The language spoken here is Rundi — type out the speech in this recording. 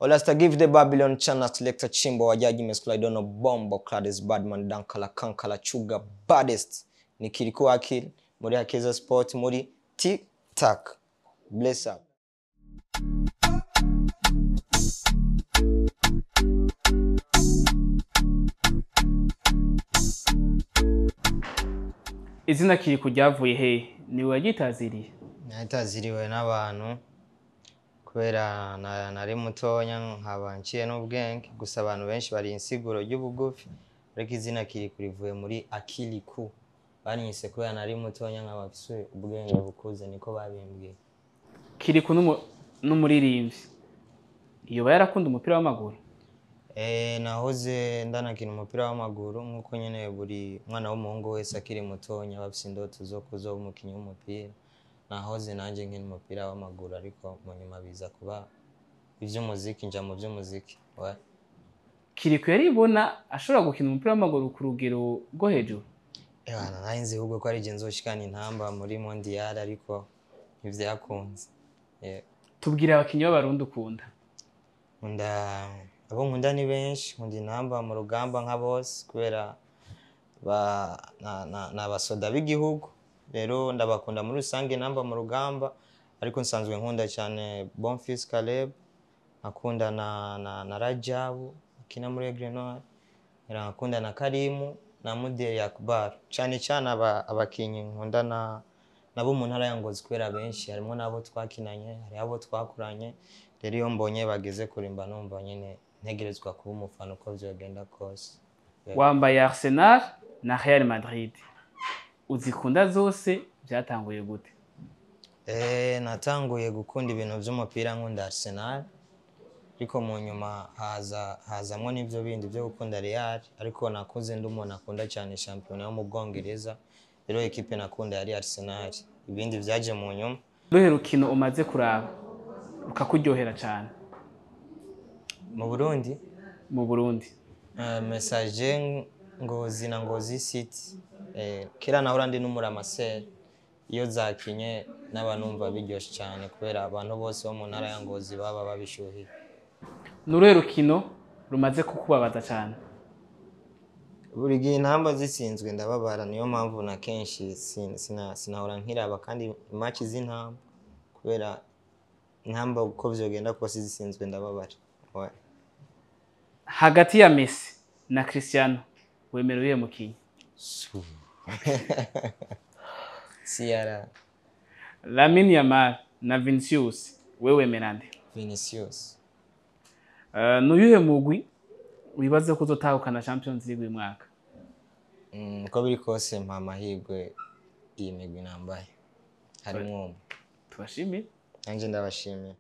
Olasta give the Babylon channel selector Chimbo wajaji mesclaidono bombo Clades Badman Dankala Kankala Chuga baddest ni Kirikou Akili muri Akeza Sport muri TikTok. Bless up. Izina Kirikou ryavuye he? Ni wagitaziriye? Nataziriwe n'abantu kubera nari mutonya nkaba nciye n'ubwenge, gusa abantu benshi bari insiguro y'ubugufi, ariko izina Kirikou rivuye muri Akiliku. Banyise kubera nari mutonya nkaba mfise ubwenge bukuze, niko babimbwiye. Kirikou n'umuririmbyi, yoba yarakunda umupira w'amaguru? Nahoze ndanakina umupira w'amaguru nkuko nyene buri mwana w'umuhungu wese akiri mutonya aba afise indoto zo kuzoba umukinyi w'umupira. Nahoze nanje nkina umupira w'amaguru, ariko mu nyuma biza kuba ivy'umuziki, nja mu vy'umuziki. Ouais. Kirikou yaribona ashobora gukina umupira w'amaguru ku rugero rwo hejuru? Ewana, nari nzi ahubwo ko ari je nzoshikana intamba muri mondial, ariko ntivyakunze. Yeah. Tubwire abakinyi b'Abarundi ukunda. Nkunda abo nkunda ni benshi, nkunda intamba mu rugamba nka bose kubera n'abasoda b'igihugu. Rero ndabakunda muri rusange intamba mu rugamba, ariko nsanzwe nkunda cyane Bonfils Caleb, nkakunda na Rajabu akina muri Aigle Noir, nkakunda na Karimu na Muderi Akbar. Cyane cyane abakinyi nkunda nabo mu ntara ya Ngozi kubera benshi harimo nabo twakinanye, hari abo twakuranye. Rero iyo mbonye bageze kure mba numva nyene ntegerezwa kuba umufana uko vyogenda kose. Wambaye Arsenal na Real Madrid, uzikunda zose, byatanguye gute? Natanguye gukunda ibintu vy'umupira nkunda Arsenal, ariko mu nyuma hazamwo n'ivyo bindi vyo gukunda Real, ariko nakuze ndi umuntu akunda cyane shampiyona yo mu Bwongereza. Rero ekipe nakunda yari Arsenal, ibindi vyaje mu nyuma. Uruhe rukino umaze kuraba rukakuryohera cyane? Mu Burundi? Mu Burundi. Message Ngozi na Ngozi City. Kera nahora ndi n'umuramaseri, iyo zakinye n'abanumva biryoshe cyane kubera abantu bose bo mu ntara ya Ngozi baba babishuhiye. Ni uruhe rukino rumaze kukubabaza cyane? Buri gihe intamba zitsinzwe ndababara, niyo mpamvu na kenshi sinahora nkiraba kandi match z'intamba, kubera intamba uko vyogenda kose zitsinzwe ndababara. Ouais. Hagati ya Messi na Cristiano wemera uyihe mukinyi? Ciara. Lamine Yamal na Vinicius, wewe wemera nde? Vinicius. N'uyuhe mugwi wibaza ko uzotahukana Champions League uyu mwaka? Uko biri kose mpa amahirwe iyi migwi nambaye harimwo umwe. Tubashimiye. Nanje ndabashimiye.